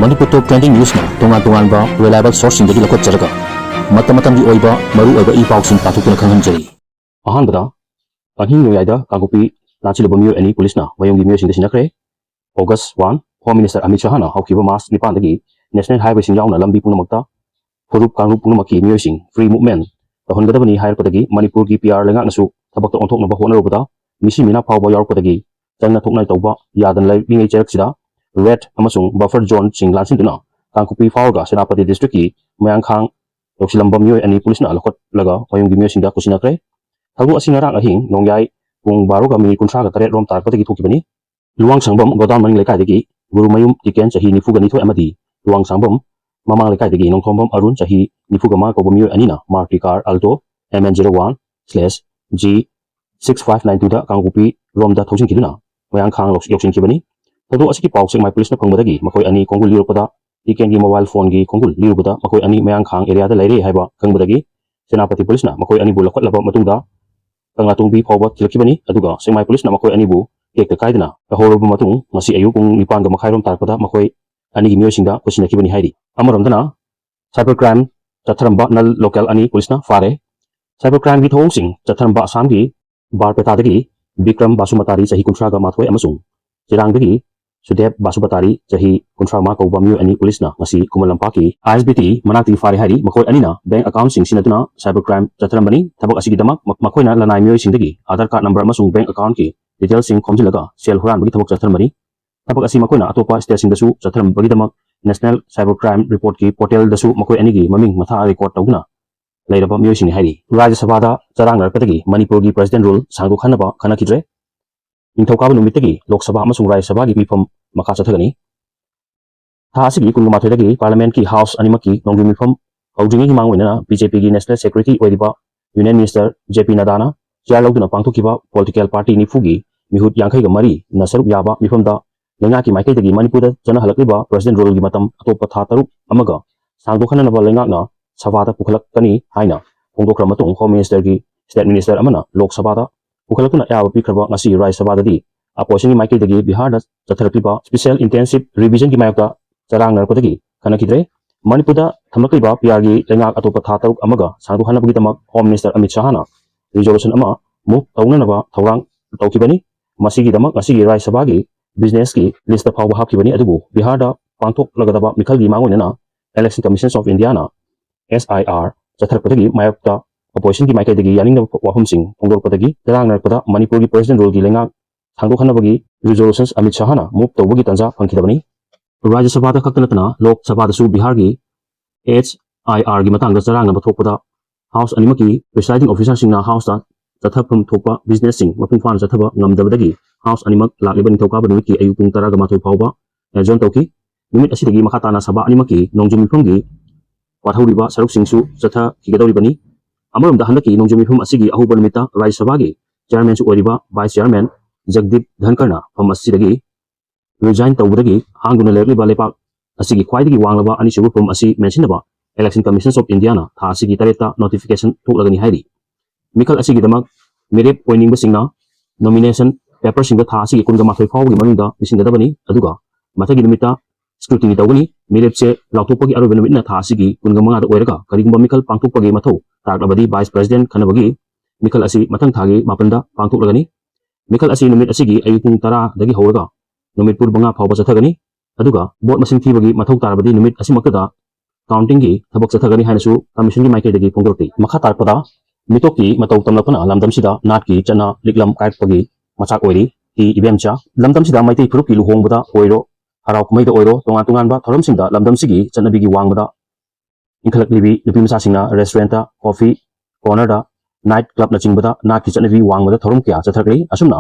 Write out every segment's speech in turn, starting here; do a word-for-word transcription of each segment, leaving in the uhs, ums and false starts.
ꯃꯅꯤꯄꯨꯔ ꯇꯣꯞ trending ꯅ꯭ꯌꯨꯁꯅ ꯇꯣꯉꯥꯟ ꯇꯣꯉꯥꯟꯕ reliable ꯁꯣꯔꯁꯁꯤꯡꯗꯒꯤ ꯂꯧꯈꯠꯆꯔꯒ ꯃꯇꯝ ꯃꯇꯝꯒꯤ ꯑꯣꯏꯕ ꯃꯔꯨ ꯑꯣꯏꯕ ꯏ ꯄꯥꯎꯁꯤꯡ ꯄꯥꯊꯣꯛꯇꯨꯅ ꯈꯪꯍꯟꯖꯔꯤ꯫ ꯑꯍꯥꯟꯕꯗ, ꯑꯍꯤꯡ ꯅꯣꯡꯌꯥꯏꯗ ꯀꯥꯡꯄꯣꯛꯄꯤ ꯂꯥꯟꯁꯤꯜꯂꯨꯕ ꯃꯤꯑꯣꯏ ꯑꯅꯤ ꯄꯨꯂꯤꯁꯅ ꯋꯥꯌꯨꯝꯒꯤ ꯃꯤꯑꯣꯏꯁꯤꯡꯗ ꯁꯤꯟꯅꯈ꯭ꯔꯦ꯫ August one, Home Minister Amit ꯁꯍꯥꯅ ꯍꯧꯈꯤꯕ March ꯅꯤꯄꯥꯟꯗꯒꯤ national highwayꯁꯤꯡ ꯌꯥꯎꯅ ꯂꯝꯕꯤ ꯄꯨꯝꯅꯃꯛꯇ ꯐꯨꯔꯨꯞ ꯀꯥꯡꯂꯨꯞ ꯄꯨꯝꯅꯃꯛꯀꯤ ꯃꯤꯑꯣꯏꯁꯤꯡ free movement ꯇꯧꯍꯟꯒꯗꯕꯅꯤ ꯍꯥꯏꯔꯛꯄꯗꯒꯤ ꯃꯅꯤꯄꯨꯔꯒꯤ P R ꯂꯩꯉꯥꯛꯅꯁꯨ ꯊꯕꯛꯇ ꯑꯣꯟꯊꯣꯛꯅꯕ ꯍꯣꯠꯅꯔꯨꯕꯗ ꯃꯤꯁꯤ ꯃꯤꯅꯥ ꯐꯥꯎꯕ ꯌꯥꯎꯔꯛꯄꯗꯒꯤ ꯆꯪꯅ ꯊꯣꯛꯅ ꯇꯧꯕ ꯌꯥꯗꯅ ꯂꯩꯔꯤꯉꯩ ꯆꯩꯔꯛꯁꯤꯗ red ꯑꯃꯁꯨꯡ buffer zoneꯁꯤꯡ ꯂꯥꯟꯁꯤꯟꯗꯨꯅ ꯀꯥꯡꯄꯣꯛꯄꯤ ꯐꯥꯎꯔꯒ ꯁꯦꯅꯥꯄꯇꯤ districtꯀꯤ ꯃꯌꯥꯡꯈꯥꯡ ꯌꯧꯁꯤꯜꯂꯝꯕ ꯃꯤꯑꯣꯏ ꯑꯅꯤ ꯄꯨꯂꯤꯁꯅ ꯂꯧꯈꯠꯂꯒ ꯋꯥꯌꯨꯝꯒꯤ ꯃꯤꯑꯣꯏꯁꯤꯡꯗ ꯈꯨꯠꯁꯤꯟꯅꯈ꯭ꯔꯦ꯫ ꯊꯧꯗꯣꯛ ꯑꯁꯤ ꯉꯔꯥꯡ ꯑꯍꯤꯡ ꯅꯣꯡꯌꯥꯏ ꯄꯨꯡ ꯕꯥꯔꯣꯒ ꯃꯤꯅꯤꯠ ꯀꯨꯟꯊ꯭ꯔꯥꯒ ꯇꯔꯦꯠ ꯔꯣꯝ ꯇꯥꯔꯛꯄꯗꯒꯤ ꯊꯣꯛꯈꯤꯕꯅꯤ꯫ ꯂꯨꯋꯥꯡꯁꯥꯡꯕꯝ ꯒꯣꯗꯥꯎꯟ ꯃꯅꯤꯡ ꯂꯩꯀꯥꯏꯗꯒꯤ ꯒꯨꯔꯨꯃꯌꯨꯝ ꯇꯤꯀꯦꯟ ꯆꯍꯤ ꯅꯤꯐꯨꯒ ꯅꯤꯊꯣꯏ ꯑꯃꯗꯤ ꯂꯨꯋꯥꯡꯁꯥꯡꯕꯝ ꯃꯃꯥꯡ ꯂꯩꯀꯥꯏꯗꯒꯤ ꯅꯣꯡꯊꯣꯝꯕꯝ ꯑꯔꯨꯟ ꯆꯍꯤ ꯅꯤꯐꯨꯒ ꯃꯉꯥ ꯀꯧꯕ ꯃꯤꯑꯣꯏ ꯑꯅꯤꯅ Maruti car Alto M N zero one slash G six five nine twoꯗ ꯀꯥꯡꯄꯣꯛꯄꯤ ꯔꯣꯝꯗ ꯊꯧꯖꯤꯟꯈꯤꯗꯨꯅ ꯃꯌꯥꯡꯈꯥꯡ ꯂꯧ-, ꯌꯧꯁꯤꯟꯈꯤꯕꯅꯤ꯫ ꯊꯧꯗꯣꯛ ꯑꯁꯤꯒꯤ ꯄꯥꯎ ꯁꯦꯛꯃꯥꯏ ꯄꯨꯂꯤꯁꯅ ꯐꯪꯕꯗꯒꯤ ꯃꯈꯣꯏ ꯑꯅꯤ ꯈꯣꯡꯒꯨꯜ ꯂꯤꯔꯛꯄꯗ ꯇꯤꯀꯦꯟꯒꯤ mobile phoneꯒꯤ ꯈꯣꯡꯒꯨꯜ ꯂꯤꯔꯨꯕꯗ ꯃꯈꯣꯏ ꯑꯅꯤ ꯃꯌꯥꯡꯈꯥꯡ areaꯗ ꯂꯩꯔꯦ ꯍꯥꯏꯕ ꯈꯪꯕꯗꯒꯤ ꯁꯦꯅꯥꯄꯇꯤ ꯄꯨꯂꯤꯁꯅ ꯃꯈꯣꯏ ꯑꯅꯤꯕꯨ ꯂꯧꯈꯠꯂꯕ ꯃꯇꯨꯡꯗ ꯀꯪꯂꯥꯇꯣꯡꯕꯤ ꯐꯥꯎꯕ ꯊꯤꯜꯂꯛꯈꯤꯕꯅꯤ꯫ ꯑꯗꯨꯒ ꯁꯦꯛꯃꯥꯏ ꯄꯨꯂꯤꯁꯅ ꯃꯈꯣꯏ ꯑꯅꯤꯕꯨ ꯇꯦꯛꯇ ꯀꯥꯏꯗꯅ ꯇꯧꯍꯧꯔꯕ ꯃꯇꯨꯡ ꯉꯁꯤ ꯑꯌꯨꯛ ꯄꯨꯡ ꯅꯤꯄꯥꯟꯒ ꯃꯈꯥꯏ ꯔꯣꯝ ꯇꯥꯔꯛꯄꯗ ꯃꯈꯣꯏ ꯑꯅꯤꯒꯤ ꯃꯤꯑꯣꯏꯁꯤꯡꯗ ꯈꯨꯠꯁꯤꯟꯅꯈꯤꯕꯅꯤ ꯍꯥꯏꯔꯤ꯫ ꯑꯃꯔꯣꯝꯗꯅ cyber crime ꯆꯠꯊꯔꯝꯕ ꯅꯜ local ꯑꯅꯤ ꯄꯨꯂꯤꯁꯅ ꯐꯥꯔꯦ꯫ Cyber crimeꯒꯤ ꯊꯧꯑꯣꯡꯁꯤꯡ ꯆꯠꯊꯔꯝꯕ ꯑꯁꯥꯝꯒꯤ ꯕꯥꯔꯄꯦꯇꯥꯗꯒꯤ ꯕꯤꯀ꯭ꯔꯝ ꯕꯥꯁꯨꯃꯇꯥꯔꯤ ꯆꯍꯤ ꯀꯨꯟꯊ꯭ꯔꯥꯒ ꯃꯥꯊꯣꯏ ꯑꯃꯁꯨꯡ ꯆꯤꯔꯥꯡꯗꯒꯤ ꯁꯨꯗꯦꯕ ꯕꯥꯁꯨꯄꯇꯥꯔꯤ ꯆꯍꯤ ꯀꯨꯟꯊ꯭ꯔꯥ ꯃꯉꯥ ꯀꯧꯕ ꯃꯤꯑꯣꯏ ꯑꯅꯤ ꯄꯨꯂꯤꯁꯅ ꯉꯁꯤ ꯈꯨꯃꯟ ꯂꯝꯄꯥꯛꯀꯤ I S B T ꯃꯅꯥꯛꯇꯒꯤ ꯐꯥꯔꯦ ꯍꯥꯏꯔꯤ꯫ ꯃꯈꯣꯏ ꯑꯅꯤꯅ bank accountꯁꯤꯡ ꯁꯤꯖꯤꯟꯅꯗꯨꯅ cyber crime ꯆꯠꯊꯔꯝꯕꯅꯤ꯫ ꯊꯕꯛ ꯑꯁꯤꯒꯤꯗꯃꯛ ꯃ-, ꯃꯈꯣꯏꯅ ꯂꯅꯥꯏ ꯃꯤꯑꯣꯏꯁꯤꯡꯗꯒꯤ Aadhaar card number ꯑꯃꯁꯨꯡ bank accountꯀꯤ detailsꯁꯤꯡ ꯈꯣꯝꯖꯤꯜꯂꯒ ꯁꯦꯜ ꯍꯨꯔꯥꯟꯕꯒꯤ ꯊꯕꯛ ꯆꯠꯊꯔꯝꯕꯅꯤ꯫ ꯊꯕꯛ ꯑꯁꯤ ꯃꯈꯣꯏꯅ ꯑꯇꯣꯞꯄ stateꯁꯤꯡꯗꯁꯨ ꯆꯠꯊꯔꯝꯕꯒꯤꯗꯃꯛ National Cyber Crime Reportꯀꯤ portalꯗꯁꯨ ꯃꯈꯣꯏ ꯑꯅꯤꯒꯤ ꯃꯃꯤꯡ ꯃꯊꯥ record ꯇꯧꯗꯨꯅ ꯂꯩꯔꯕ ꯃꯤꯑꯣꯏꯁꯤꯡꯅꯤ ꯍꯥꯏꯔꯤ꯫ ꯔꯥꯖ꯭ꯌ ꯁꯚꯥꯗ ꯆꯔꯥꯡꯅꯔꯛꯄꯗꯒꯤ ꯃꯅꯤꯄꯨꯔꯒꯤ president rule ꯁꯥꯡꯗꯣꯛꯍꯟꯅꯕ ꯈꯟꯅꯈꯤꯗ꯭ꯔꯦ꯫ ꯅꯤꯡꯊꯧꯀꯥꯕ ꯅꯨꯃꯤꯠꯇꯒꯤ ꯂꯣꯛ ꯁꯚꯥ ꯑꯃꯁꯨꯡ ꯔꯥꯖ꯭ꯌ ꯁꯚꯥꯒꯤ ꯃꯤꯐꯝ ꯃꯈꯥ ꯆꯠꯊꯒꯅꯤ꯫ ꯊꯥ ꯑꯁꯤꯒꯤ ꯀꯨꯟꯃꯥꯊꯣꯏꯗꯒꯤ parliamentꯀꯤ house ꯑꯅꯤꯃꯛꯀꯤ ꯅꯣꯡꯖꯨ ꯃꯤꯐꯝ ꯍꯧꯗ꯭ꯔꯤꯉꯩꯒꯤ ꯃꯥꯡ ꯑꯣꯏꯅꯅ B J Pꯒꯤ national secretary ꯑꯣꯏꯔꯤꯕ Union Minister J P Naddꯥꯅ chair ꯂꯧꯗꯨꯅ ꯄꯥꯡꯊꯣꯛꯈꯤꯕ political party ꯅꯤꯐꯨꯒꯤ ꯃꯤꯍꯨꯠ ꯌꯥꯡꯈꯩꯒ ꯃꯔꯤꯅ ꯁꯔꯨꯛ ꯌꯥꯕ ꯃꯤꯐꯝꯗ ꯂꯩꯉꯥꯛꯀꯤ ꯃꯥꯏꯀꯩꯗꯒꯤ ꯃꯅꯤꯄꯨꯔꯗ ꯆꯠꯅꯍꯜꯂꯛꯂꯤꯕ president ruleꯒꯤ ꯃꯇꯝ ꯑꯇꯣꯞꯄ ꯊꯥ ꯇꯔꯨꯛ ꯑꯃꯒ ꯁꯥꯡꯗꯣꯛꯍꯟꯅꯅꯕ ꯂꯩꯉꯥꯛꯅ ꯁꯚꯥꯗ ꯄꯨꯈꯠꯂꯛꯀꯅꯤ ꯍꯥꯏꯅ ꯐꯣꯡꯗꯣꯛꯈ꯭ꯔ ꯃꯇꯨꯡ Home Ministerꯒꯤ state minister ꯑꯃꯅ ꯂꯣꯛ ꯁꯚꯥꯗ ꯄꯨꯈꯠꯂꯛꯇꯨꯅ ꯑꯌꯥꯕ ꯄꯤꯈ꯭ꯔꯕ ꯉꯁꯤ ꯔꯥꯖ꯭ꯌ ꯁꯚꯥꯗꯗꯤ oppositionꯒꯤ ꯃꯥꯏꯀꯩꯗꯒꯤ ꯕꯤꯍꯥꯔꯗ ꯆꯠꯊꯔꯛꯂꯤꯕ special intensive revisionꯒꯤ ꯃꯥꯌꯣꯛꯇ ꯆꯔꯥꯡꯅꯔꯛꯄꯗꯒꯤ ꯈꯟꯅꯈꯤꯗ꯭ꯔꯦ꯫ ꯃꯅꯤꯄꯨꯔꯗ ꯊꯝꯂꯛꯂꯤꯕ ꯄꯤ ꯑꯥꯔꯒꯤ ꯂꯩꯉꯥꯛ ꯑꯇꯣꯞꯄ ꯊꯥ ꯇꯔꯨꯛ ꯑꯃꯒ ꯁꯥꯡꯗꯣꯛꯍꯟꯅꯕꯒꯤꯗꯃꯛ ꯍꯣꯝ ꯃꯤꯅꯤꯁꯇꯔ ꯑꯃꯤꯠ ꯁꯥꯍꯅ ꯔꯤꯖꯣꯂꯨꯁꯟ ꯑꯃ ꯃꯨꯚ ꯇꯧꯅꯅꯕ ꯊꯧꯔꯥꯡ ꯇꯧꯈꯤꯕꯅꯤ꯫ ꯃꯁꯤꯒꯤꯗꯃꯛ ꯉꯁꯤꯒꯤ ꯔꯥꯖ꯭ꯌ ꯁꯚꯥꯒꯤ ꯕꯤꯖꯤꯅꯦꯁꯀꯤ ꯂꯤꯁꯇ ꯐꯥꯎꯕ ꯍꯥꯞꯈꯤꯕꯅꯤ꯫ ꯑꯗꯨꯕꯨ ꯕꯤꯍꯥꯔꯗ ꯄꯥꯡꯊꯣꯛꯂꯒꯗꯕ ꯃꯤꯈꯜꯒꯤ ꯃꯥꯡꯑꯣꯏꯅꯅ Election Commissions of Indiaꯅ S I R ꯆꯠꯊꯔꯛꯄꯗꯒꯤ ꯃꯥꯌꯣꯛꯇ ꯑꯣꯄꯣꯖꯤꯁꯟꯒꯤ ꯃꯥꯏꯀꯩꯗꯒꯤ ꯌꯥꯅꯤꯡꯗꯕ ꯋꯥꯐꯝꯁꯤꯡ ꯐꯣꯡꯗꯣꯔꯛꯄꯗꯒꯤ ꯆꯔꯥꯡꯅꯔꯛꯄꯗ ꯃꯅꯤꯄꯨꯔꯒꯤ ꯄ꯭ꯔꯦꯁꯤꯗꯦꯟ ꯔꯨꯜꯒꯤ ꯂꯩꯉꯥꯛ ꯁꯥꯡꯗꯣꯛꯍꯟꯅꯕꯒꯤ ꯔꯤꯖꯣꯂꯨꯁꯟꯁ ꯑꯃꯤꯠ ꯁꯥꯍꯅ ꯃꯨꯚ ꯇꯧꯕꯒꯤ ꯇꯥꯟꯖꯥ ꯐꯪꯈꯤꯗꯕꯅꯤ꯫ ꯔꯥꯖ꯭ꯌ ꯁꯚꯥꯗ ꯈꯛꯇ ꯅꯠꯇꯅ ꯂꯣꯛ ꯁꯚꯥꯗꯁꯨ ꯕꯤꯍꯥꯔꯒꯤ H I Rꯒꯤ ꯃꯇꯥꯡꯗ ꯆꯔꯥꯡꯅꯕ ꯊꯣꯛꯄꯗ ꯍꯥꯎꯁ ꯑꯅꯤꯃꯛꯀꯤ ꯄ꯭ꯔꯤꯁꯥꯏꯗꯤꯡ ꯑꯣꯐꯤꯁꯥꯔꯁꯤꯡꯅ ꯍꯥꯎꯁꯇ ꯆꯠꯊꯐꯝ ꯊꯣꯛꯄ ꯕꯤꯖꯤꯅꯦꯁꯁꯤꯡ ꯃꯄꯨꯡ ꯐꯥꯅ ꯆꯠꯊꯕ ꯉꯝꯗꯕꯗꯒꯤ ꯍꯥꯎꯁ ꯑꯅꯤꯃꯛ ꯂꯥꯛꯂꯤꯕ ꯅꯤꯡꯊꯧꯀꯥꯕ ꯅꯨꯃꯤꯠꯀꯤ ꯑꯌꯨꯛ ꯄꯨꯡ ꯇꯔꯥꯒ ꯃꯥꯊꯣꯏ ꯐꯥꯎꯕ ꯑꯦꯖꯣꯔꯟ ꯇꯧꯈꯤ꯫ ꯅꯨꯃꯤꯠ ꯑꯁꯤꯗꯒꯤ ꯃꯈꯥ ꯇꯥꯅ ꯁꯚꯥ ꯑꯅꯤꯃꯛꯀꯤ ꯅꯣꯡꯖꯨ ꯃꯤꯐꯝꯒꯤ ꯋꯥꯊꯧꯔꯤꯕ ꯁꯔꯨꯛꯁꯤꯡꯁꯨ ꯆꯠꯊꯈꯤꯒꯗꯧꯔꯤꯕꯅꯤ꯫ ꯑꯃꯔꯣꯝꯗ ꯍꯟꯗꯛꯀꯤ ꯅꯣꯡꯖꯨ ꯃꯤꯐꯝ ꯑꯁꯤꯒꯤ ꯑꯍꯧꯕ ꯅꯨꯃꯤꯠꯇ ꯔꯥꯖ꯭ꯌ ꯁꯚꯥꯒꯤ ꯆꯤꯌꯥꯔꯃꯦꯟꯁꯨ ꯑꯣꯏꯔꯤꯕ ꯚꯥꯏꯁ ꯆꯤꯌꯥꯔꯃꯦꯟ ꯖꯒꯗꯤꯞ ꯙꯟꯀꯔꯅ ꯐꯝ ꯑꯁꯤꯗꯒꯤ ꯔꯤꯖꯥꯏꯟ ꯇꯧꯕꯗꯒꯤ ꯍꯥꯡꯗꯨꯅ ꯂꯩꯔꯛꯂꯤꯕ ꯂꯩꯄꯥꯛ ꯑꯁꯤꯒꯤ ꯈ꯭ꯋꯥꯏꯗꯒꯤ ꯋꯥꯡꯂꯕ ꯑꯅꯤꯁꯨꯕ ꯐꯝ ꯑꯁꯤ ꯃꯦꯟꯁꯤꯟꯅꯕ Election Commissions of Indiaꯅ ꯊꯥ ꯑꯁꯤꯒꯤ ꯇꯔꯦꯠꯇ ꯅꯣꯇꯤꯐꯤꯀꯦꯁꯟ ꯊꯣꯛꯂꯒꯅꯤ ꯍꯥꯏꯔꯤ꯫ ꯃꯤꯈꯜ ꯑꯁꯤꯒꯤꯗꯃꯛ ꯃꯤꯔꯦꯞ ꯑꯣꯏꯅꯤꯡꯕꯁꯤꯡꯅ ꯅꯣꯃꯤꯅꯦꯁꯟ ꯄꯦꯄꯔꯁꯤꯡꯗ ꯊꯥ ꯑꯁꯤꯒꯤ ꯀꯨꯟꯒ ꯃꯥꯊꯣꯏ ꯐꯥꯎꯕꯒꯤ ꯃꯅꯨꯡꯗ ꯄꯤꯁꯤꯟꯒꯗꯕꯅꯤ꯫ ꯑꯗꯨꯒ ꯃꯊꯪꯒꯤ ꯅꯨꯃꯤꯠꯇ ꯁ꯭ꯀ꯭ꯔꯨꯇꯤꯅꯤ ꯇꯧꯒꯅꯤ꯫ ꯃꯤꯔꯦꯞꯁꯦ ꯂꯥꯎꯊꯣꯛꯄꯒꯤ ꯑꯔꯣꯏꯕ ꯅꯨꯃꯤꯠꯅ ꯊꯥ ꯑꯁꯤꯒꯤ ꯀꯨꯟꯒ ꯃꯉꯥꯗ ꯑꯣꯏꯔꯒ ꯀꯔꯤꯒꯨꯝꯕ ꯃꯤꯈꯜ ꯄꯥꯡꯊꯣꯛꯄꯒꯤ ꯃꯊꯧ ꯇꯥꯔꯛꯂꯕꯗꯤ ꯚꯥꯏꯁ ꯄ꯭ꯔꯦꯁꯤꯗꯦꯟ ꯈꯟꯅꯕꯒꯤ ꯃꯤꯈꯜ ꯑꯁꯤ ꯃꯊꯪ ꯊꯥꯒꯤ ꯃꯥꯄꯟꯗ ꯄꯥꯡꯊꯣꯛꯂꯒꯅꯤ꯫ ꯃꯤꯈꯜ ꯑꯁꯤ ꯅꯨꯃꯤꯠ ꯑꯁꯤꯒꯤ ꯑꯌꯨꯛ ꯄꯨꯡ ꯇꯔꯥꯗꯒꯤ ꯍꯧꯔꯒ ꯅꯨꯃꯤꯠ ꯄꯨꯡ ꯃꯉꯥ ꯐꯥꯎꯕ ꯆꯠꯊꯒꯅꯤ꯫ ꯑꯗꯨꯒ ꯚꯣꯠ ꯃꯁꯤꯡ ꯊꯤꯕꯒꯤ ꯃꯊꯧ ꯇꯥꯔꯕꯗꯤ ꯅꯨꯃꯤꯠ ꯑꯁꯤꯃꯛꯇꯗ ꯀꯥꯎꯟꯇꯤꯡꯒꯤ ꯊꯕꯛ ꯆꯠꯊꯒꯅꯤ ꯍꯥꯏꯅꯁꯨ ꯀꯃꯤꯁꯟꯒꯤ ꯃꯥꯏꯀꯩꯗꯒꯤ ꯐꯣꯡꯗꯣꯔꯛꯂꯤ꯫ ꯃꯈꯥ ꯇꯥꯔꯛꯄꯗ ꯃꯤꯇꯣꯞꯀꯤ ꯃꯇꯧ ꯇꯝꯂꯛꯄꯅ ꯂꯝꯗꯝꯁꯤꯗ ꯅꯥꯠꯀꯤ ꯆꯠꯅ ꯂꯤꯛꯂꯝ ꯀꯥꯏꯔꯛꯄꯒꯤ ꯃꯆꯥꯛ ꯑꯣꯏꯔꯤ꯫ ꯇꯤ ꯏꯕꯦꯝꯆꯥ, ꯂꯝꯗꯝꯁꯤꯗ ꯃꯩꯇꯩ ꯐꯨꯔꯨꯞꯀꯤ ꯂꯨꯍꯣꯡꯕꯗ ꯑꯣꯏꯔꯣ, ꯍꯔꯥꯎ ꯀꯨꯝꯍꯩꯗ ꯑꯣꯏꯔꯣ, ꯇꯣꯉꯥꯟ ꯇꯣꯉꯥꯟꯕ ꯊꯧꯔꯝꯁꯤꯡꯗ ꯂꯝꯗꯝꯁꯤꯒꯤ ꯆꯠꯅꯕꯤꯒꯤ ꯋꯥꯡꯃꯗ ꯏꯟꯈꯠꯂꯛꯂꯤꯕꯤ ꯅꯨꯄꯤ ꯃꯆꯥꯁꯤꯡꯅ ꯔꯦꯁꯇꯨꯔꯦꯟꯠꯇ ꯀꯣꯐꯤ ꯀꯣꯔꯅꯔꯗ, ꯅꯥꯏꯠ ꯀ꯭ꯂꯕꯅꯆꯤꯡꯕꯗ ꯅꯥꯠꯀꯤ ꯆꯠꯅꯕꯤ ꯋꯥꯡꯃꯗ ꯊꯧꯔꯝ ꯀꯌꯥ ꯆꯠꯊꯔꯛꯂꯤ꯫ ꯑꯁꯨꯝꯅ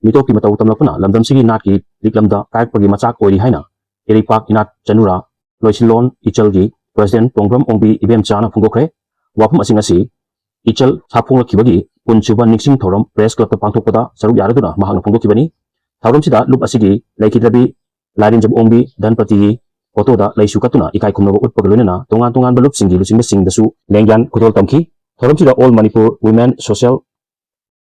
ꯃꯤꯇꯣꯞꯀꯤ ꯃꯇꯧ ꯇꯝꯂꯛꯄꯅ ꯂꯝꯗꯝꯁꯤꯒꯤ ꯅꯥꯠꯀꯤ ꯂꯤꯛꯂꯝꯗ ꯀꯥꯏꯔꯛꯄꯒꯤ ꯃꯆꯥꯛ ꯑꯣꯏꯔꯤ ꯍꯥꯏꯅ ꯏꯔꯩꯄꯥꯛ ꯏꯅꯥꯠ ꯆꯅꯨꯔꯥ ꯂꯣꯏꯁꯤꯜꯂꯣꯟ ꯏꯆꯜꯒꯤ ꯄ꯭ꯔꯦꯁꯤꯗꯦꯟꯠ ꯇꯣꯡꯕ꯭ꯔꯝ ꯑꯣꯡꯕꯤ ꯏꯕꯦꯝꯆꯥꯅ ꯐꯣꯡꯗꯣꯛꯈ꯭ꯔꯦ꯫ ꯋꯥꯐꯝ ꯑꯁꯤꯡ ꯑꯁꯤ ꯏꯆꯜ ꯁꯥꯐꯣꯡꯂꯛꯈꯤꯕꯒꯤ ꯀꯨꯟꯁꯨꯕ ꯅꯤꯡꯁꯤꯡ ꯊꯧꯔꯝ ꯄ꯭ꯔꯦꯁ ꯀ꯭ꯂꯕꯇ ꯄꯥꯡꯊꯣꯛꯄꯗ ꯁꯔꯨꯛ ꯌꯥꯔꯗꯨꯅ ꯃꯍꯥꯛꯅ ꯐꯣꯡꯗꯣꯛꯈꯤꯕꯅꯤ꯫ ꯊꯧꯔꯝꯁꯤꯗ ꯂꯨꯞ ꯑꯁꯤꯒꯤ ꯂꯩꯈꯤꯗ꯭ꯔꯕꯤ ꯂꯥꯏꯔꯦꯟꯖꯝ ꯑꯣꯡꯕꯤ ꯙꯟꯄꯇꯤꯒꯤ ꯐꯣꯇꯣꯗ ꯂꯩꯁꯨ ꯀꯠꯇꯨꯅ ꯏꯀꯥꯏ ꯈꯨꯝꯅꯕ ꯎꯠꯄꯒ ꯂꯣꯏꯅꯅ ꯇꯣꯉꯥꯟ ꯇꯣꯉꯥꯟꯕ ꯂꯨꯞꯁꯤꯡꯒꯤ ꯂꯨꯆꯤꯡꯕꯁꯤꯡꯗꯁꯨ ꯂꯦꯡꯌꯥꯟ ꯈꯨꯗꯣꯜ ꯇꯝꯈꯤ꯫ ꯊꯧꯔꯝꯁꯤꯗ All Manipur Women Social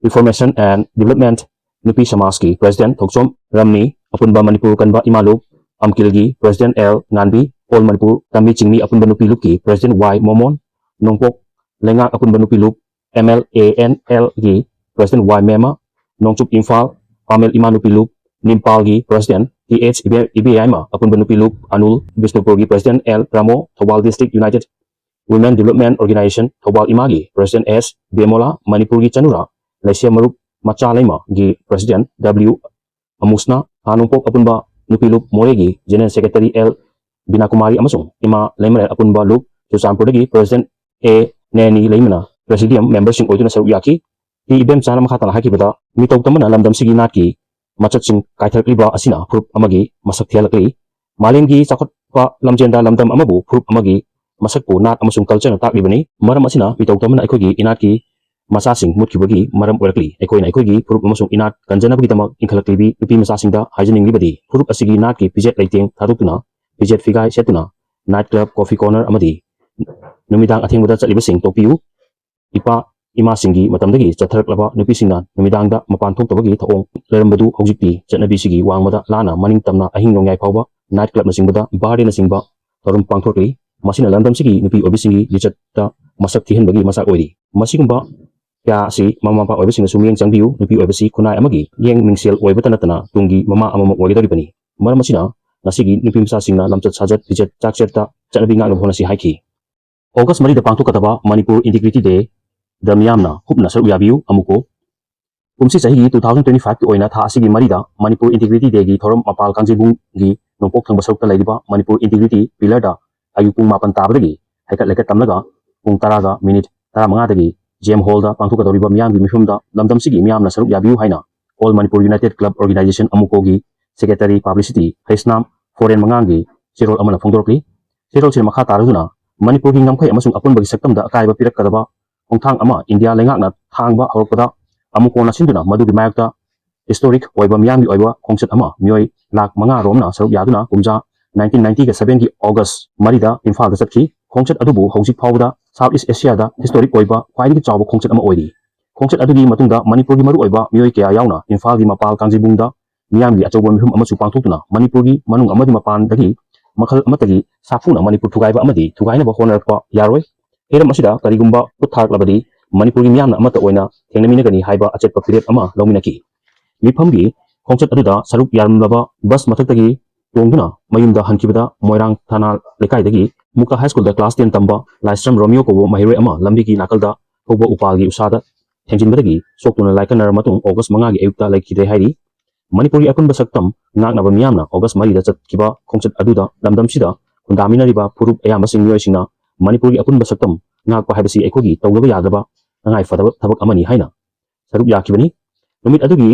Reformation and Development ꯅꯨꯄꯤ ꯁꯃꯥꯖꯀꯤ ꯄ꯭ꯔꯦꯁꯤꯗꯦꯟꯠ ꯊꯣꯛꯆꯣꯝ ꯔꯝꯅꯤ, ꯑꯄꯨꯟꯕ ꯃꯅꯤꯄꯨꯔ ꯀꯟꯕ ꯏꯃꯥ ꯂꯨꯞ ꯑꯝꯀꯤꯜꯒꯤ President L ꯉꯥꯟꯕꯤ, All Manipur ꯇꯝꯃꯤ ꯆꯤꯡꯃꯤ ꯑꯄꯨꯟꯕ ꯅꯨꯄꯤ ꯂꯨꯞꯀꯤ President Y ꯃꯣꯃꯣꯟ, ꯅꯣꯡꯄꯣꯛ ꯂꯩꯉꯥꯛ ꯑꯄꯨꯟꯕ ꯅꯨꯄꯤ ꯂꯨꯞ M L A N L ꯒꯤ President Y ꯃꯦꯃ, ꯅꯣꯡꯆꯨꯞ ꯏꯝꯐꯥꯜ ꯄꯥꯃꯦꯜ ꯏꯃꯥ ꯅꯨꯄꯤ ꯂꯨꯞ ꯅꯤꯝꯄꯥꯜꯒꯤ President T H ꯏꯕꯦ-, ꯏꯕꯦꯌꯥꯏꯃ, ꯑꯄꯨꯟꯕ ꯅꯨꯄꯤ ꯂꯨꯞ Avul, ꯕꯤꯁꯅꯨꯄꯨꯔꯒꯤ President L ꯔꯥꯃꯣ, Thoubal District United Women Development Organization Thoubal ꯏꯃꯥꯒꯤ President S ꯕꯦꯃꯣꯂꯥ, ꯃꯅꯤꯄꯨꯔꯒꯤ ꯆꯅꯨꯔꯥ ꯂꯩꯁꯦꯝ ꯃꯔꯨꯞ ꯃꯆꯥ ꯂꯩꯃꯒꯤ President W ꯑꯃꯨꯁꯅꯥ, ꯍꯥ ꯅꯣꯡꯄꯣꯛ ꯑꯄꯨꯟꯕ ꯅꯨꯄꯤ ꯂꯨꯞ ꯃꯣꯔꯦꯒꯤ General Secretary L ꯕꯤꯅꯥꯀꯨꯃꯥꯔꯤ ꯑꯃꯁꯨꯡ ꯏꯃꯥ ꯂꯩꯃꯔꯦꯜ ꯑꯄꯨꯟꯕ ꯂꯨꯞ ꯆꯨꯔꯆꯥꯟꯄꯨꯔꯗꯒꯤ President A ꯅꯦꯅꯤ ꯂꯩꯃꯅ Presidium memberꯁꯤꯡ ꯑꯣꯏꯗꯨꯅ ꯁꯔꯨꯛ ꯌꯥꯈꯤ꯫ ꯇꯤ ꯏꯕꯦꯝꯆꯥꯅ ꯃꯈꯥ ꯇꯥꯅ ꯍꯥꯏꯈꯤꯕꯗ, ꯃꯤꯇꯧ ꯇꯝꯕꯅ ꯂꯝꯗꯝꯁꯤꯒꯤ ꯅꯥꯠꯀꯤ ꯃꯆꯠꯁꯤꯡ ꯀꯥꯏꯊꯔꯛꯂꯤꯕ ꯑꯁꯤꯅ ꯐꯨꯔꯨꯞ ꯑꯃꯒꯤ ꯃꯁꯛ ꯊꯤꯍꯜꯂꯛꯂꯤ꯫ ꯃꯥꯂꯦꯝꯒꯤ ꯆꯥꯎꯈꯠꯄ ꯂꯝꯖꯦꯟꯗ ꯂꯝꯗꯝ ꯑꯃꯕꯨ ꯐꯨꯔꯨꯞ ꯑꯃꯒꯤ ꯃꯁꯛꯄꯨ ꯅꯥꯠ ꯑꯃꯁꯨꯡ cultureꯅ ꯇꯥꯛꯂꯤꯕꯅꯤ꯫ ꯃꯔꯝ ꯑꯁꯤꯅ ꯃꯤꯇꯧ ꯇꯝꯕꯅ ꯑꯩꯈꯣꯏꯒꯤ ꯏꯅꯥꯠꯀꯤ ꯃꯆꯥꯁꯤꯡ ꯃꯨꯠꯈꯤꯕꯒꯤ ꯃꯔꯝ ꯑꯣꯏꯔꯛꯂꯤ꯫ ꯑꯩꯈꯣꯏꯅ ꯑꯩꯈꯣꯏꯒꯤ ꯐꯨꯔꯨꯞ ꯑꯃꯁꯨꯡ ꯏꯅꯥꯠ ꯀꯟꯖꯅꯕꯒꯤꯗꯃꯛ ꯏꯟꯈꯠꯂꯛꯂꯤꯕꯤ ꯅꯨꯄꯤ ꯃꯆꯥꯁꯤꯡꯗ ꯍꯥꯏꯖꯅꯤꯡꯂꯤꯕꯗꯤ, ꯐꯨꯔꯨꯞ ꯑꯁꯤꯒꯤ ꯅꯥꯠꯀꯤ ꯐꯤꯖꯦꯠ ꯂꯩꯇꯦꯡ ꯊꯥꯗꯣꯛꯇꯨꯅ, ꯐꯤꯖꯦꯠ ꯐꯤꯒꯥꯏ ꯁꯦꯠꯇꯨꯅ night club, coffee corner ꯑꯃꯗꯤ ꯅꯨꯃꯤꯗꯥꯡ ꯑꯊꯦꯡꯕꯗ ꯆꯠꯂꯤꯕꯁꯤꯡ ꯇꯣꯛꯄꯤꯌꯨ꯫ ꯏꯄꯥ ꯏꯃꯥꯁꯤꯡꯒꯤ ꯃꯇꯝꯗꯒꯤ ꯆꯠꯊꯔꯛꯂꯕ ꯅꯨꯄꯤꯁꯤꯡꯅ ꯅꯨꯃꯤꯗꯥꯡꯗ ꯃꯄꯥꯟ ꯊꯣꯛꯇꯕꯒꯤ ꯊꯧꯑꯣꯡ ꯂꯩꯔꯝꯕꯗꯨ ꯍꯧꯖꯤꯛꯇꯤ ꯆꯠꯅꯕꯤꯁꯤꯒꯤ ꯋꯥꯡꯃꯗ ꯂꯥꯟꯅ ꯃꯅꯤꯡ ꯇꯝꯅ ꯑꯍꯤꯡ ꯅꯣꯡꯌꯥꯏ ꯐꯥꯎꯕ night clubꯅꯆꯤꯡꯕꯗ birthdayꯅꯆꯤꯡꯕ ꯊꯧꯔꯝ ꯄꯥꯡꯊꯣꯛꯂꯤ꯫ ꯃꯁꯤꯅ ꯂꯝꯗꯝꯁꯤꯒꯤ ꯅꯨꯄꯤ ꯑꯣꯏꯕꯤꯁꯤꯡꯒꯤ ꯂꯤꯆꯠꯇ ꯃꯁꯛ ꯊꯤꯍꯟꯕꯒꯤ ꯃꯆꯥꯛ ꯑꯣꯏꯔꯤ꯫ ꯃꯁꯤꯒꯨꯝꯕ ꯀꯌꯥ ꯑꯁꯤ ꯃꯃꯥ ꯃꯄꯥ ꯑꯣꯏꯕꯁꯤꯡꯅꯁꯨ ꯃꯤꯠꯌꯦꯡ ꯆꯪꯕꯤꯌꯨ꯫ ꯅꯨꯄꯤ ꯑꯣꯏꯕꯁꯤ ꯈꯨꯟꯅꯥꯏ ꯑꯃꯒꯤ ꯃꯤꯠꯌꯦꯡ ꯃꯤꯡꯁꯦꯜ ꯑꯣꯏꯕꯇ ꯅꯠꯇꯅ ꯇꯨꯡꯒꯤ ꯃꯃꯥ ꯑꯃꯃꯝ ꯑꯣꯏꯒꯗꯧꯔꯤꯕꯅꯤ꯫ ꯃꯔꯝ ꯑꯁꯤꯅ ꯉꯁꯤꯒꯤ ꯅꯨꯄꯤ ꯃꯆꯥꯁꯤꯡꯅ ꯂꯝꯆꯠ ꯁꯥꯖꯠ, ꯐꯤꯖꯦꯠ ꯆꯥꯛꯆꯦꯠꯇ ꯆꯠꯅꯕꯤ ꯉꯥꯛꯅꯕ ꯍꯣꯠꯅꯁꯤ ꯍꯥꯏꯈꯤ꯫ August ꯃꯔꯤꯗ ꯄꯥꯡꯊꯣꯛꯀꯗꯕ Manipur Integrity Dayꯗ ꯃꯤꯌꯥꯝꯅ ꯍꯨꯞꯅ ꯁꯔꯨꯛ ꯌꯥꯕꯤꯌꯨ꯫ ꯑꯃꯨꯛꯀꯣ, ꯀꯨꯝꯁꯤ ꯆꯍꯤꯒꯤ two thousand twenty fiveꯀꯤ ꯑꯣꯏꯅ ꯊꯥ ꯑꯁꯤꯒꯤ ꯃꯔꯤꯗ Manipur Integrity Dayꯒꯤ ꯊꯧꯔꯝ ꯃꯄꯥꯜ ꯀꯥꯡꯖꯩꯕꯨꯡꯒꯤ ꯅꯣꯡꯄꯣꯛ ꯊꯪꯕ ꯁꯔꯨꯛꯇ ꯂꯩꯔꯤꯕ Manipur Integrity Pillarꯗ ꯑꯌꯨꯛ ꯄꯨꯡ ꯃꯥꯄꯟ ꯇꯥꯕꯗꯒꯤ ꯍꯩꯀꯠ ꯂꯩꯀꯠ ꯇꯝꯂꯒ ꯄꯨꯡ ꯇꯔꯥꯒ ꯃꯤꯅꯤꯠ ꯇꯔꯥꯃꯉꯥꯗꯒꯤ J M Hallꯗ ꯄꯥꯡꯊꯣꯛꯀꯗꯧꯔꯤꯕ ꯃꯤꯌꯥꯝꯒꯤ ꯃꯤꯐꯝꯗ ꯂꯝꯗꯝꯁꯤꯒꯤ ꯃꯤꯌꯥꯝꯅ ꯁꯔꯨꯛ ꯌꯥꯕꯤꯌꯨ ꯍꯥꯏꯅ All Manipur United Club Organization ꯑꯃꯨꯛꯀꯣꯒꯤ Secretary Publicity ꯍꯩꯁꯅꯥꯝ ꯐꯣꯔꯦꯟ ꯃꯉꯥꯡꯒꯤ ꯆꯦꯔꯣꯜ ꯑꯃꯅ ꯐꯣꯡꯗꯣꯔꯛꯂꯤ꯫ ꯆꯦꯔꯣꯜꯁꯤꯅ ꯃꯈꯥ ꯇꯥꯔꯗꯨꯅ, ꯃꯅꯤꯄꯨꯔꯒꯤ ꯉꯝꯈꯩ ꯑꯃꯁꯨꯡ ꯑꯄꯨꯟꯕꯒꯤ ꯁꯛꯇꯝꯗ ꯑꯀꯥꯏꯕ ꯄꯤꯔꯛꯀꯗꯕ ꯈꯣꯡꯊꯥꯡ ꯑꯃ ꯏꯟꯗꯤꯌꯥ ꯂꯩꯉꯥꯛꯅ ꯊꯥꯡꯕ ꯍꯧꯔꯛꯄꯗ ꯑꯃꯨꯛꯀꯣꯅ ꯁꯤꯟꯗꯨꯅ ꯃꯗꯨꯒꯤ ꯃꯥꯌꯣꯛꯇ historic ꯑꯣꯏꯕ ꯃꯤꯌꯥꯝꯒꯤ ꯑꯣꯏꯕ ꯈꯣꯡꯆꯠ ꯑꯃ ꯃꯤꯑꯣꯏ ꯂꯥꯈ ꯃꯉꯥ ꯔꯣꯝꯅ ꯁꯔꯨꯛ ꯌꯥꯗꯨꯅ ꯀꯨꯝꯖꯥ nineteen ninety sevenꯒꯤ August ꯃꯔꯤꯗ ꯏꯝꯐꯥꯜꯗ ꯆꯠꯈꯤ꯫ ꯈꯣꯡꯆꯠ ꯑꯗꯨꯕꯨ ꯍꯧꯖꯤꯛ ꯐꯥꯎꯕꯗ South East Asiaꯗ historic ꯑꯣꯏꯕ ꯈ꯭ꯋꯥꯏꯗꯒꯤ ꯆꯥꯎꯕ ꯈꯣꯡꯆꯠ ꯑꯃ ꯑꯣꯏꯔꯤ꯫ ꯈꯣꯡꯆꯠ ꯑꯗꯨꯒꯤ ꯃꯇꯨꯡꯗ ꯃꯅꯤꯄꯨꯔꯒꯤ ꯃꯔꯨꯑꯣꯏꯕ ꯃꯤꯑꯣꯏ ꯀꯌꯥ ꯌꯥꯎꯅ ꯏꯝꯐꯥꯜꯒꯤ ꯃꯄꯥꯜ ꯀꯥꯡꯖꯩꯕꯨꯡꯗ ꯃꯤꯌꯥꯝꯒꯤ ꯑꯆꯧꯕ ꯃꯤꯐꯝ ꯑꯃꯁꯨ ꯄꯥꯡꯊꯣꯛꯇꯨꯅ ꯃꯅꯤꯄꯨꯔꯒꯤ ꯃꯅꯨꯡ ꯑꯃꯗꯤ ꯃꯄꯥꯟꯗꯒꯤ ꯃꯈꯜ ꯑꯃꯠꯇꯒꯤ ꯁꯥꯐꯨꯅ ꯃꯅꯤꯄꯨꯔ ꯊꯨꯒꯥꯏꯕ ꯑꯃꯗꯤ ꯊꯨꯒꯥꯏꯅꯕ ꯍꯣꯠꯅꯔꯛꯄ ꯌꯥꯔꯣꯏ꯫ ꯍꯤꯔꯝ ꯑꯁꯤꯗ ꯀꯔꯤꯒꯨꯝꯕ ꯈꯨꯠ ꯊꯥꯔꯛꯂꯕꯗꯤ ꯃꯅꯤꯄꯨꯔꯒꯤ ꯃꯤꯌꯥꯝꯅ ꯑꯃꯠꯇ ꯑꯣꯏꯅ ꯊꯦꯡꯅꯃꯤꯟꯅꯒꯅꯤ ꯍꯥꯏꯕ ꯑꯆꯦꯠꯄ ꯐꯤꯔꯦꯞ ꯑꯃ ꯂꯧꯃꯤꯟꯅꯈꯤ꯫ ꯃꯤꯐꯝꯒꯤ ꯈꯣꯡꯆꯠ ꯑꯗꯨꯗ ꯁꯔꯨꯛ ꯌꯥꯔꯝꯂꯕ ꯕꯁ ꯃꯊꯛꯇꯒꯤ ꯇꯣꯡꯗꯨꯅ ꯃꯌꯨꯝꯗ ꯍꯟꯈꯤꯕꯗ ꯃꯣꯏꯔꯥꯡ ꯊꯥꯅꯥ ꯂꯩꯀꯥꯏꯗꯒꯤ ꯃꯨꯛꯇꯥ ꯍꯥꯏ ꯁ꯭ꯀꯨꯜꯗ ꯀ꯭ꯂꯥꯁ ꯇꯦꯟ ꯇꯝꯕ ꯂꯥꯏꯁ꯭ꯔꯝ ꯔꯣꯃꯤꯌꯣ ꯀꯧꯕ ꯃꯍꯩꯔꯣꯏ ꯑꯃ ꯂꯝꯕꯤꯒꯤ ꯅꯥꯀꯜꯗ ꯍꯧꯕ ꯎꯄꯥꯜꯒꯤ ꯎꯁꯥꯗ ꯊꯦꯡꯖꯤꯟꯕꯗꯒꯤ ꯁꯣꯛꯇꯨꯅ ꯂꯥꯏꯀꯠꯅꯔ ꯃꯇꯨꯡ ꯑꯣꯒꯁ ꯃꯉꯥꯒꯤ ꯑꯌꯨꯛꯇ ꯂꯩꯈꯤꯗ꯭ꯔꯦ ꯍꯥꯏꯔꯤ꯫ ꯃꯅꯤꯄꯨꯔꯒꯤ ꯑꯄꯨꯟꯕ ꯁꯛꯇꯝ ꯉꯥꯛꯅꯕ ꯃꯤꯌꯥꯝꯅ ꯑꯣꯒꯁ ꯃꯔꯤꯗ ꯆꯠꯈꯤꯕ ꯈꯣꯡꯆꯠ ꯑꯗꯨꯗ ꯂꯝꯗꯝꯁꯤꯗ ꯈꯨꯟꯗꯥꯃꯤꯟꯅꯔꯤꯕ ꯐꯨꯔꯨꯞ ꯑꯌꯥꯝꯕꯁꯤꯡ ꯃꯤꯑꯣꯏꯁꯤꯡꯅ ꯃꯅꯤꯄꯨꯔꯒꯤ ꯑꯄꯨꯟꯕ ꯁꯛꯇꯝ ꯉꯥꯛꯄ ꯍꯥꯏꯕꯁꯤ ꯑꯩꯈꯣꯏꯒꯤ ꯇꯧꯗꯕ ꯌꯥꯗ꯭ꯔꯕ ꯇꯉꯥꯏ ꯐꯗꯕ ꯊꯕꯛ ꯑꯃꯅꯤ ꯍꯥꯏꯅ ꯁꯔꯨꯛ ꯌꯥꯈꯤꯕꯅꯤ꯫ ꯅꯨꯃꯤꯠ ꯑꯗꯨꯒꯤ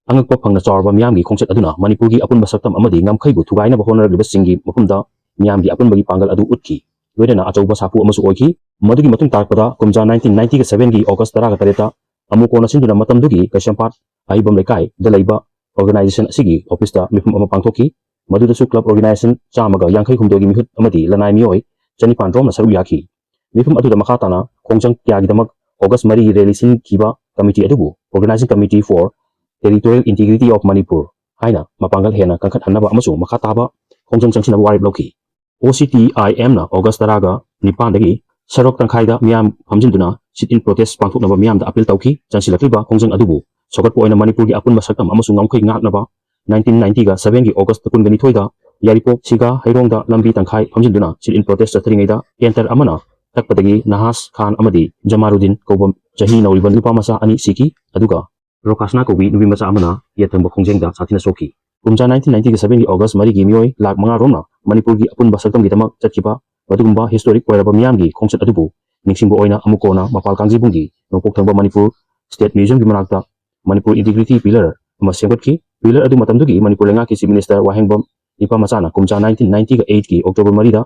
ꯑꯉꯛꯄ ꯐꯪꯅ ꯆꯥꯎꯔꯕ ꯃꯤꯌꯥꯝꯒꯤ ꯈꯣꯡꯆꯠ ꯑꯗꯨꯅ ꯃꯅꯤꯄꯨꯔꯒꯤ ꯑꯄꯨꯟꯕ ꯁꯛꯇꯝ ꯑꯃꯗꯤ ꯉꯝꯈꯩꯕꯨ ꯊꯨꯒꯥꯏꯅꯕ ꯍꯣꯠꯅꯔꯛꯂꯤꯕꯁꯤꯡꯒꯤ ꯃꯐꯝꯗ ꯃꯤꯌꯥꯝꯒꯤ ꯑꯄꯨꯟꯕꯒꯤ ꯄꯥꯡꯒꯜ ꯑꯗꯨ ꯎꯠꯈꯤ꯫ ꯂꯣꯏꯅꯅ ꯑꯆꯧꯕ ꯁꯥꯐꯨ ꯑꯃꯁꯨ ꯑꯣꯏꯈꯤ꯫ ꯃꯗꯨꯒꯤ ꯃꯇꯨꯡ ꯇꯥꯔꯛꯄꯗ ꯀꯨꯝꯖꯥ ꯅꯥꯏꯟꯇꯤꯟ ꯅꯥꯏꯟꯇꯤꯒ ꯁꯚꯦꯟꯒꯤ ꯑꯣꯒꯁ ꯇꯔꯥꯒ ꯇꯔꯦꯠꯇ ꯑꯃꯨꯛ ꯀꯣꯟꯅ ꯁꯤꯟꯗꯨꯅ ꯃꯇꯝꯗꯨꯒꯤ ꯀꯩꯁꯥꯝꯄꯥꯠ ꯑꯍꯩꯕꯝ ꯂꯩꯀꯥꯏꯗ ꯂꯩꯕ ꯑꯣꯔꯒꯅꯥꯏꯖꯦꯁꯟ ꯑꯁꯤꯒꯤ ꯑꯣꯐꯤꯁꯇ ꯃꯤꯐꯝ ꯑꯃ ꯄꯥꯡꯊꯣꯛꯈꯤ꯫ ꯃꯗꯨꯗꯁꯨ ꯀ꯭ꯂꯕ ꯑꯣꯔꯒꯅꯥꯏꯖꯦꯁꯟ ꯆꯥꯝꯃꯒ ꯌꯥꯡꯈꯩ ꯍꯨꯝꯗꯣꯏꯒꯤ ꯃꯤꯍꯨꯠ ꯑꯃꯗꯤ ꯂꯅꯥꯏ ꯃꯤꯑꯣꯏ ꯆꯅꯤꯄꯥꯟ ꯔꯣꯝꯅ ꯁꯔꯨꯛ ꯌꯥꯈꯤ꯫ ꯃꯤꯐꯝ ꯑꯗꯨꯗ ꯃꯈꯥ ꯇꯥꯅ ꯈꯣꯡꯖꯪ ꯀꯌꯥꯒꯤꯗꯃꯛ ꯑꯣꯒꯁ ꯃꯔꯤꯒꯤ ꯔꯦꯂꯤ ꯁꯤꯟꯈꯤꯕ ꯀꯃꯤꯇꯤ ꯑꯗꯨꯕꯨ Organizing Committee for Territorial Integrity of Manipur ꯍꯥꯏꯅ ꯃꯄꯥꯡꯒꯜ ꯍꯦꯟꯅ ꯀꯟꯈꯠꯍꯟꯅꯕ ꯑꯃꯁꯨꯡ ꯃꯈꯥ ꯇꯥꯕ ꯈꯣꯡꯖꯪ ꯆꯪꯁꯤꯟꯅꯕ ꯋꯥꯔꯦꯞ ꯂꯧꯈꯤ꯫ ꯑꯣ ꯁꯤ ꯇꯤ ꯑꯥꯏ ꯑꯦꯝꯅ ꯑꯣꯒꯁ ꯇꯔꯥꯒ ꯅꯤꯄꯥꯟꯗꯒꯤ ꯁꯔꯣꯛ ꯇꯪꯈꯥꯏꯗ ꯃꯤꯌꯥꯝ ꯐꯝꯖꯤꯟꯗꯨꯅ sit-in protest ꯄꯥꯡꯊꯣꯛꯅꯕ ꯃꯤꯌꯥꯝꯗ ꯑꯄꯤꯜ ꯇꯧꯈꯤ꯫ ꯆꯪꯁꯤꯜꯂꯛꯂꯤꯕ ꯈꯣꯡꯖꯪ ꯑꯗꯨꯕꯨ ꯁꯧꯒꯠꯄ ꯑꯣꯏꯅ ꯃꯅꯤꯄꯨꯔꯒꯤ ꯑꯄꯨꯟꯕ ꯁꯛꯇꯝ ꯑꯃꯁꯨꯡ ꯉꯝꯈꯩ ꯉꯥꯛꯅꯕ ꯅꯥꯏꯟꯇꯤꯟ ꯅꯥꯏꯟꯇꯤꯒ ꯁꯚꯦꯟꯒꯤ ꯑꯣꯒꯁ ꯀꯨꯟꯒ ꯅꯤꯊꯣꯏꯗ ꯌꯥꯏꯔꯤꯄꯣꯛ ꯁꯤꯒꯥ ꯍꯩꯔꯣꯡꯗ ꯂꯝꯕꯤ ꯇꯪꯈꯥꯏ ꯐꯝꯖꯤꯟꯗꯨꯅ sit-in protest ꯆꯠꯊꯔꯤꯉꯩꯗ ꯀꯦꯟꯇꯔ ꯑꯃꯅ ꯇꯛꯄꯗꯒꯤ ꯅꯍꯥꯖ ꯈꯥꯟ ꯑꯃꯗꯤ ꯖꯃꯥꯔꯨꯗꯤꯟ ꯀꯧꯕ ꯆꯍꯤ ꯅꯧꯔꯤꯕ ꯅꯨꯄꯥ ꯃꯆꯥ ꯑꯅꯤ ꯁꯤꯈꯤ, ꯑꯗꯨꯒ ꯔꯣꯀꯥꯁꯅꯥ ꯀꯧꯕꯤ ꯅꯨꯄꯤ ꯃꯆꯥ ꯑꯃꯅ ꯌꯦꯠꯊꯪꯕ ꯈꯣꯡꯖꯦꯡꯗ ꯁꯥꯊꯤꯅ ꯁꯣꯛꯈꯤ꯫ ꯀꯨꯝꯖꯥ ꯅꯥꯏꯟꯇꯤꯟ ꯅꯥꯏꯟꯇꯤꯒ ꯁꯚꯦꯟꯒꯤ ꯑꯣꯒꯁ ꯃꯔꯤꯒꯤ ꯃꯤꯑꯣꯏ ꯂꯥꯈ ꯃꯉꯥ ꯔꯣꯝꯅ ꯃꯅꯤꯄꯨꯔꯒꯤ ꯑꯄꯨꯟꯕ ꯁꯛꯇꯝꯒꯤꯗꯃꯛ ꯆꯠꯈꯤꯕ ꯃꯗꯨꯒꯨꯝꯕ historic ꯑꯣꯏꯔꯕ ꯃꯤꯌꯥꯝꯒꯤ ꯈꯣꯡꯆꯠ ꯑꯗꯨꯕꯨ ꯅꯤꯡꯁꯤꯡꯕ ꯑꯣꯏꯅ ꯑꯃꯨꯛ ꯀꯣꯟꯅ ꯃꯄꯥꯜ ꯀꯥꯡꯖꯩꯕꯨꯡꯒꯤ ꯅꯣꯡꯄꯣꯛ ꯊꯪꯕ ꯃꯅꯤꯄꯨꯔ State Museumꯒꯤ ꯃꯅꯥꯛꯇ ꯃꯅꯤꯄꯨꯔ Integrity Pillar ꯑꯃ ꯁꯦꯝꯒꯠꯈꯤ꯫ Pillar ꯑꯗꯨ ꯃꯇꯝꯗꯨꯒꯤ ꯃꯅꯤꯄꯨꯔ ꯂꯩꯉꯥꯛꯀꯤ Chief Minister ꯋꯥꯍꯦꯡꯕꯝ ꯅꯤꯄꯥ ꯃꯆꯥꯅ ꯀꯨꯝꯖꯥ ꯅꯥꯏꯟꯇꯤꯟ ꯅꯥꯏꯟꯇꯤꯒ ꯑꯩꯠꯀꯤ ꯑꯣꯛꯇꯣꯕꯔ ꯃꯔꯤꯗ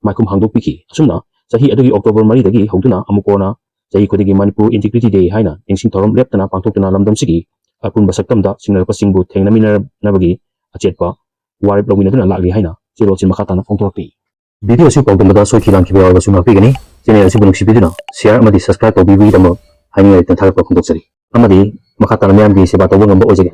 ꯃꯥꯏꯈꯨꯝ ꯍꯥꯡꯗꯣꯛꯄꯤꯈꯤ꯫ ꯑꯁꯨꯝꯅ ꯆꯍꯤ ꯑꯗꯨꯒꯤ ꯑꯣꯛꯇꯣꯕꯔ ꯃꯔꯤꯗꯒꯤ ꯍꯧꯗꯨꯅ ꯑꯃꯨꯛ ꯀꯣꯟꯅ ꯆꯍꯤ ꯈꯨꯗꯤꯡꯒꯤ ꯃꯅꯤꯄꯨꯔ Integrity Day ꯍꯥꯏꯅ ꯅꯤꯡꯁꯤꯡ ꯊꯧꯔꯝ ꯂꯦꯞꯇꯅ ꯄꯥꯡꯊꯣꯛꯇꯨꯅ ꯂꯝꯗꯝꯁꯤꯒꯤ ꯑꯄꯨꯟꯕ ꯁꯛꯇꯝꯗ ꯁꯤꯡꯅꯔꯛꯄꯁꯤꯡꯕꯨ ꯊꯦꯡꯅꯃꯤꯟꯅꯅꯕꯒꯤ ꯑꯆꯦꯠꯄ ꯋꯥꯔꯦꯞ ꯂꯧꯃꯤꯟꯅꯗꯨꯅ ꯂꯥꯛꯂꯤ ꯍꯥꯏꯅ ꯆꯦꯔꯣꯜꯁꯤꯡ ꯃꯈꯥ ꯇꯥꯅ ꯐꯣꯡꯗꯣꯔꯛꯂꯤ꯫ Video ꯑꯁꯤ ꯄꯥꯎꯗꯝꯕꯗ ꯁꯣꯏꯈꯤ ꯂꯥꯟꯈꯤꯕ ꯌꯥꯎꯔꯕꯁꯨ ꯉꯥꯛꯄꯤꯒꯅꯤ꯫ Channel ꯑꯁꯤꯕꯨ ꯅꯨꯡꯁꯤꯕꯤꯗꯨꯅ share ꯑꯃꯗꯤ subscribe ꯇꯧꯕꯤꯕꯒꯤꯗꯃꯛ ꯍꯥꯏꯅꯤꯡꯉꯥꯏ ꯂꯩꯇꯅ ꯊꯥꯒꯠꯄ ꯐꯣꯡꯗꯣꯛꯆꯔꯤ꯫ ꯑꯃꯗꯤ ꯃꯈꯥ ꯇꯥꯅ ꯃꯤꯌꯥꯝꯒꯤ ꯁꯦꯕꯥ ꯇꯧꯕ ꯉꯝꯕ ꯑꯣꯏꯖꯒꯦ꯫